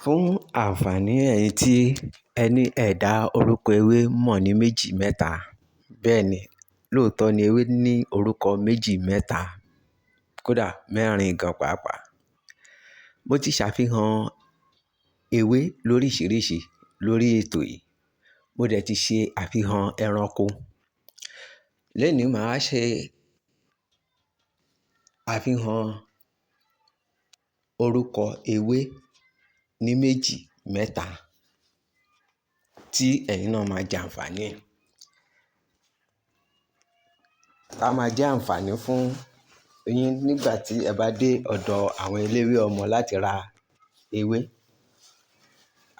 Fún àǹfààní ẹ̀yin tí ẹ ní ẹ̀ dá orúkọ ewé mọ̀ ní méjì mẹ́ta. Bẹ́ẹ̀ ni, lóòótọ́ ni ewé ní orúkọ méjì mẹ́ta, kódà mẹ́rin gan pàápàá. Mo ti ṣàfihàn ewé lóríṣiríṣi lórí ètò yìí. Mo dẹ̀ ti ṣe àfihàn ẹranko. Lónìí, màá ṣe àfihàn orúkọ ewé ní méjì mẹ́ta tí ẹ̀yin náà máa jẹ àǹfààní ẹ̀. Tá máa jẹ́ àǹfààní fún yín nígbà tí ẹ bá dé ọ̀dọ̀ àwọn eléwé ọmọ láti ra ewé.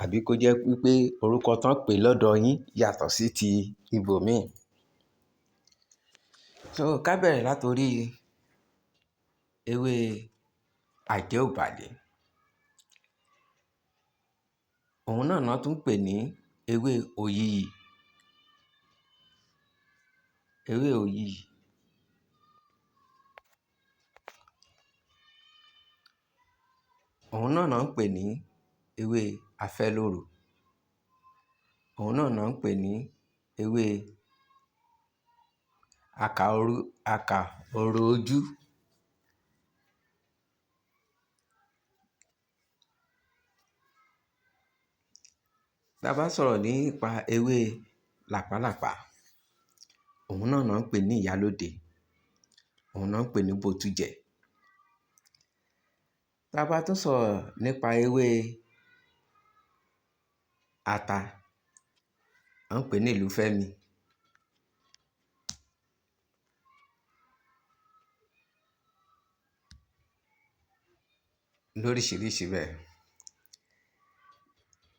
Àbí kó jẹ́ wípé orúkọ tán pè lọ́dọ̀ yín yàtọ̀ sí ti ibòmíì. So ká bẹ̀rẹ̀ látorí ewé àjẹ́òbàlé. Òun náà ná tún ń pè ní ewé òyiyì. Ewé òyiyì. Òun náà ná ń pè ní ewé afẹ́lóru. Òun náà ná ń pè ní ewé akà oró ojú. Tá bá sọ̀rọ̀ nípa ewé làpálàpá, òun náà ná ń pè ní ìyálóde. Òun ná ń pè ní botújẹ. Tá bá tún sọ̀rọ̀ nípa ewé ata, à ń pè ní ìlúfẹ́mi. Lóríṣiríṣi bẹ́ẹ̀.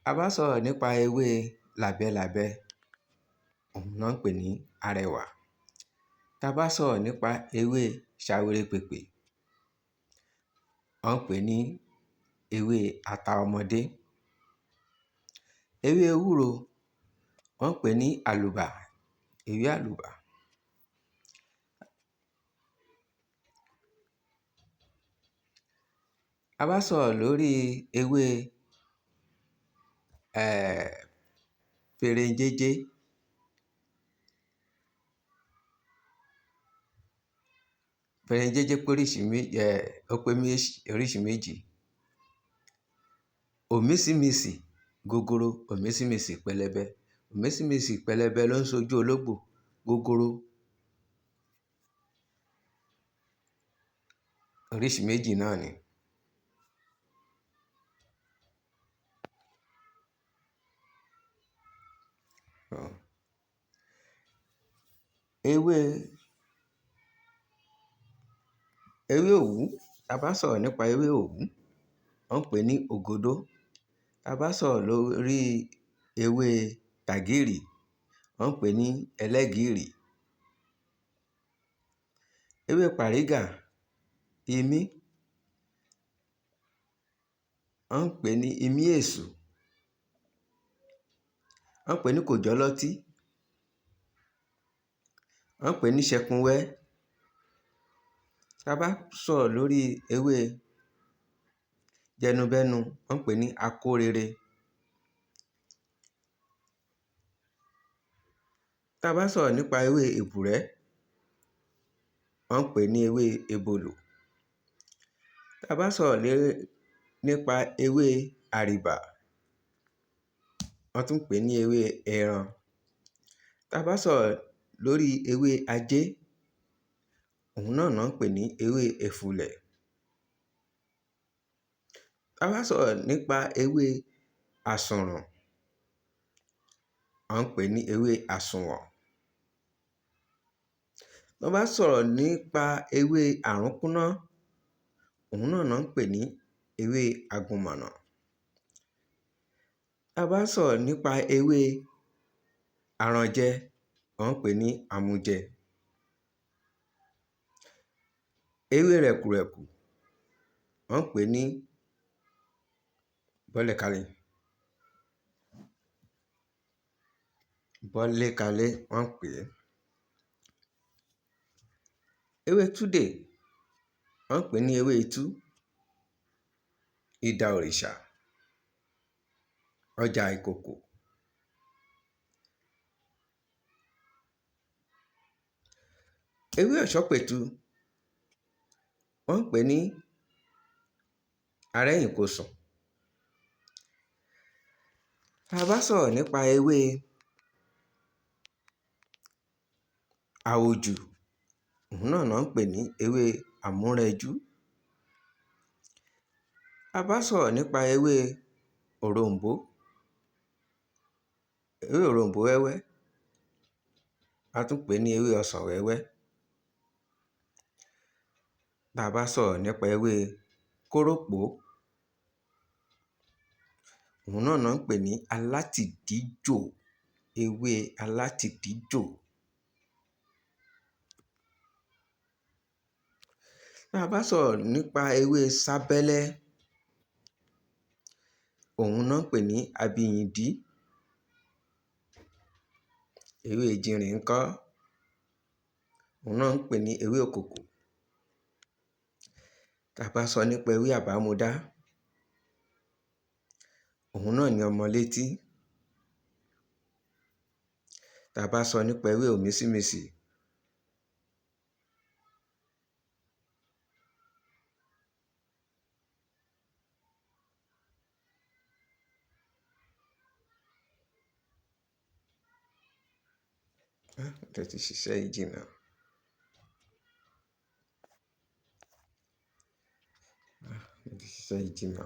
A bá sọ̀rọ̀ nípa ewé làbẹ́làbẹ́, òun ná ń pè ní arẹwà. Tá bá sọ̀rọ̀ nípa ewé ṣawere-pèpè, wọ́n ń pè ní ewé ata ọmọdé. Ewé ewúro, wọ́n ń pè ní àlùbà, ewé àlùbà. A bá sọ̀rọ̀ lórí ewé ferenjéjé. Ferenjéjé póríṣi ó pé oríṣi méjì. Òmísínminsì gogoro, òmísínminsì pẹlẹbẹ. Òmísínminsì pẹlẹbẹ ló ń ṣojú ológbò, gogoro oríṣi méjì náà ni. Ewé ewé òwú, tá bá sọ̀rọ̀ nípa ewé òwú, wọ́n ń pè ní ògodó. Tá bá sọ̀rọ̀ lórí ewé tàgíìrì, wọ́n ń pè ní ẹlẹ́gìrì. Ewé pàrígà, imí, wọ́n ń pè ní imí èṣù. Wọ́n ń pè ní kòjọ́lọ́tí. Wọ́n ń pè ní ṣẹkunwẹ́. Tá bá sọ̀rọ̀ lórí ewé jẹnubẹ́nu, wọ́n ń pè ní akórere. Tá bá sọ̀rọ̀ nípa ewé èbùrẹ́, wọ́n ń pè ní ewé ebolò. Tá bá sọ̀rọ̀ nípa ewé àrìbà, wọ́n tún ń pè ní ewé ẹran. Tá bá sọ̀rọ̀ lórí ewé ajé, òun náà ná ń pè ní ewé ẹ̀fùlẹ̀. Tá bá sọ̀rọ̀ nípa ewé àsùnrùn, wọ́n ń pè ní ewé àsùnwọ̀n. Tán bá sọ̀rọ̀ nípa ewé àrúnkúná, òun náà ná ń pè ní ewé àgùnmọ̀nà. Tá bá sọ̀rọ̀ nípa ewé arànjẹ, wọ́n ń pè ní àmujẹ. Ewé rẹ̀kùrẹ̀kù, wọ́n ń pè ní bọ́lẹ̀kalẹ̀. Bọ́lékalé wọ́n ń pè é. Ewé túdè, wọ́n ń pè ní ewé itú, idà òrìṣà. Ọjà Ìkòkò. Ewé ọ̀ṣọ́pẹ̀tù wọ́n ń pè ní arẹ́yìnkosùn. Tá a bá sọ̀rọ̀ nípa ewé àwòjù, òun náà ná ń pè ní ewé àmúrẹjú. Tá a bá sọ̀rọ̀ nípa ewé òrom̀bó, ewé òrom̀bó wẹ́wẹ́, a tún pè ní ewé ọsàn wẹ́wẹ́. Tá a bá sọ̀rọ̀ nípa ewé kórópòó, òun náà ná ń pè ní alátìdíjò, ewé alátìdíjò. Tá a bá sọ̀rọ̀ nípa ewé sábẹ́lẹ́, òun ná ń pè ní abiyìndí. Ewé ejìnrìn ńkọ́? Òun náà ń pè ní ewé òkòkò. Tá a bá sọ nípa ewé àbámudá, òun náà ni ọmọlétí. Tá a bá sọ nípa ewé òmísínmisì, mo dẹ̀ ti ṣiṣẹ́ yìí jìnnà. Mo ti ṣiṣẹ́ yìí jìnnà.